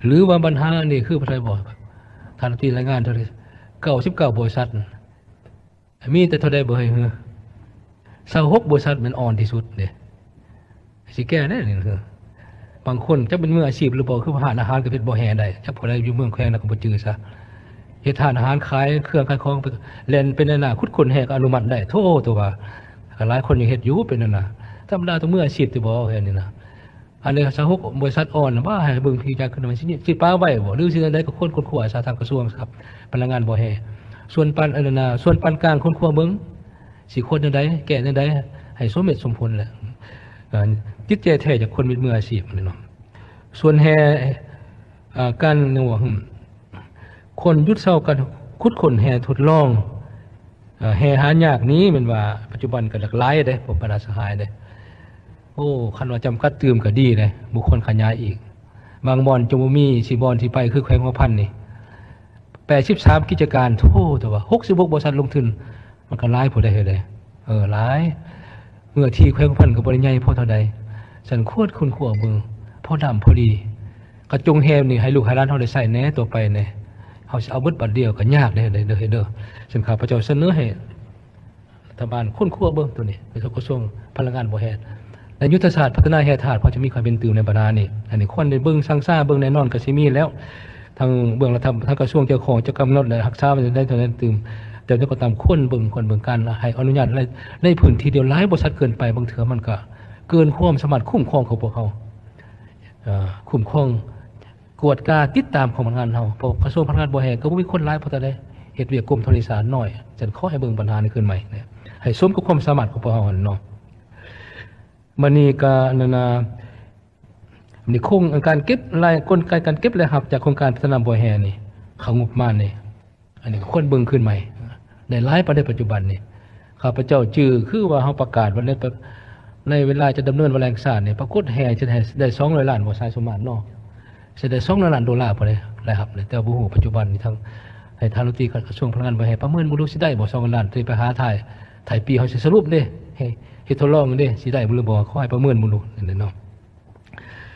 ຫຼືວ່າບັນຫາອັນນີ້ຄືເທົ່າໃດບໍ່? ທ່ານລັດຖະມົນຕີລາຍງານເທົ່າໃດ? ເກົ້າສິບເກົ້າບໍລິສັດ ມີແຕ່ເທົ່າໃດບໍ່ໃຫ້ເຮືອ? ຊາວຫົກບໍລິສັດແມ່ນອ່ອນທີ່ສຸດເດ້. ຊິແກ້ໄດ້ນີ້ ບາງຄົນຈັກເປັນມືອາຊີບຫຼືບໍ່ ຄືຮ້ານອາຫານກໍເຮັດບໍ່ແຮ່ໄດ້ ຈັກຜູ້ໃດຢູ່ເມືອງແຂວງແລ້ວກໍບໍ່ຈື່ຊະ ເຮັດຮ້ານອາຫານຂາຍເຄື່ອງຂາຍຂອງ ແລ່ນເປັນນາຍໜ້າຂຸດຄົ້ນແຮ່ກໍອະນຸມັດໄດ້ ໂທ້ ຕົວວ່າ ກໍຫຼາຍຄົນຍັງເຮັດຢູ່ເປັນນາຍໜ້າ ທຳມະດາຕ້ອງມືອາຊີບຕິບໍ່ ແຄ່ນີ້ນະ. ອັນນີ້ຊາວຫົກບໍລິສັດອ່ອນ ວ່າໃຫ້ເບິ່ງທີ່ຈາກຂຶ້ນມາ ຊິ ຊິປະໄວ້ບໍ່ ຫຼືຊິແນວໃດ ກໍຄວນຄົ້ນຄວ້າຊະ ທາງກະຊວງຊັບພະລັງງານບໍ່ແຮ່ ສ່ວນປານອັນນັ້ນນະ ສ່ວນປານກາງຄົ້ນຄວ້າເບິ່ງ ຊິຄວນແນວໃດ ແກ້ແນວໃດ ໃຫ້ສົມເຫດສົມຜົນແຫຼະ ເອີ ຈິດໃຈແທ້ຈາກຄົນມີມືອາຊີບນີ້ເນາະ. ສ່ວນແຮ່ ເອີ ການ ຫຍັງວ່າ ຄົນຢຸດເຊົາການຂຸດຄົ້ນແຮ່ທົດລອງ ເອີ ແຮ່ຫາຍາກນີ້ແມ່ນວ່າປັດຈຸບັນກໍຫຼາກຫຼາຍເດ້ ພວກບັນດາສະຫາຍເດ້. ໂອ້ ຄັນວ່າຈຳກັດຕື່ມກໍດີເດ້ ບໍ່ຄວນຂະຫຍາຍອີກ. ບາງບ່ອນຈະບໍ່ມີຊິບ່ອນຊິໄປ ຄືແຂວງຫົວພັນນີ້ ແປດສິບສາມກິດຈະການ ໂທ້ ແຕ່ວ່າຫົກສິບຫົກບໍລິສັດລົງທຶນ ມັນກໍຫຼາຍໂພດໄດ໋ເຮີ້ຍເດ້ ເອີ ຫຼາຍ. ເນື້ອທີ່ແຂວງຫົວພັນກໍບໍ່ໄດ້ໃຫຍ່ພໍເທົ່າໃດ ຊັ້ນຄວນຄົ້ນຄວ້າເບິ່ງ ພໍດຳພໍດີ ກະຈົງແຮ່ນີ້ໃຫ້ລູກໃຫ້ຫຼານເຮົາໄດ້ໃຊ້ແດ່ ຕໍ່ໄປແດ່ ເຮົາຊິເອົາເບິດບາດດຽວກໍຍາກເດ້ ເດີ ເດີ ເດີ. ຊັ້ນຂ້າພະເຈົ້າສະເໜີໃຫ້ ລັດຖະບານຄົ້ນຄວ້າເບິ່ງໂຕນີ້ ກະຊວງພະລັງງານບໍ່ແຮ່ ແລະ ຍຸດທະສາດພັດທະນາແຮ່ທາດ ເພາະຈະມີຄວາມເປັນຕື່ມໃນບັນຫານີ້ ອັນນີ້ຄວນໄດ້ເບິ່ງຊັງຊາເບິ່ງ ແນ່ນອນກໍຊິມີແລ້ວ ທາງເບື້ອງລັດຖະ ທາງກະຊວງກ່ຽວຂ້ອງຈະກຳນົດ ແລະ ຮັກສາໄວ້ໄດ້ເທົ່ານັ້ນຕື່ມ ແຕ່ໃດກໍຕາມຄວນເບິ່ງ ຄວນເບິ່ງການໃຫ້ອະນຸຍາດ ແລະ ໃນພື້ນທີ່ດຽວຫຼາຍບໍລິສັດເກີນໄປ ບາງເທື່ອມັນກໍເກີນຄວາມສາມາດຄຸ້ມຄອງຂອງພວກເຮົາ ຄຸ້ມຄອງ ກວດກາຕິດຕາມຂອງພະນັກງານເຮົາ ເພາະກະຊວງພະລັງງານບໍ່ແຮ່ກໍບໍ່ມີຄົນຫຼາຍພໍເທົ່າໃດ ເຮັດວຽກກົມທະເລສານໜ້ອຍ ຊັ້ນຂໍໃຫ້ເບິ່ງບັນຫານີ້ຄືນໃໝ່ ໃຫ້ສົມກັບຄວາມສາມາດຂອງພວກເຮົາຫັ້ນເນາະ. ບັດນີ້ກໍອັນນັ້ນນະ ນີ້ໂຄງການເກັບລາຍ ກົນໄກການເກັບລາຍຮັບຈາກໂຄງການພັດທະນາບໍ່ແຮ່ນີ້ ເຂົ້າງົບປະມານນີ້ ອັນນີ້ກໍຄວນເບິ່ງຄືນໃໝ່ ໄດ້ຫຼາຍປານໃດປັດຈຸບັນນີ້ ຂ້າພະເຈົ້າຈື່ຄືວ່າເຮົາປະກາດວ່າໃນ ໃນເວລາຈະດຳເນີນວາລະແຫ່ງຊາດນີ້ ປາກົດແຮ່ຈະໄດ້ ໄດ້ສອງຮ້ອຍລ້ານບໍ່ ສາຍສົມມາດເນາະ ຊິໄດ້ສອງຮ້ອຍລ້ານໂດລາພຸ້ນເດ້ ລາຍຮັບນີ້ ແຕ່ບໍ່ຮູ້ປັດຈຸບັນນີ້ ທາງໃຫ້ທ່ານລັດຖະມົນຕີກະຊວງພະລັງງານບໍ່ແຮ່ປະເມີນເບິ່ງດູ ຊິໄດ້ບໍ່ສອງຮ້ອຍລ້ານ ຊິໄປຫາທ້າຍ ທ້າຍປີເຮົາຊິສະຫຼຸບເດ້ ເຮັດ ເຮັດທົດລອງເດ້ ຊິໄດ້ບໍ່ຫຼືບໍ່ ຂໍໃຫ້ປະເມີນເບິ່ງດູ ນັ້ນແຫຼະເນາະ.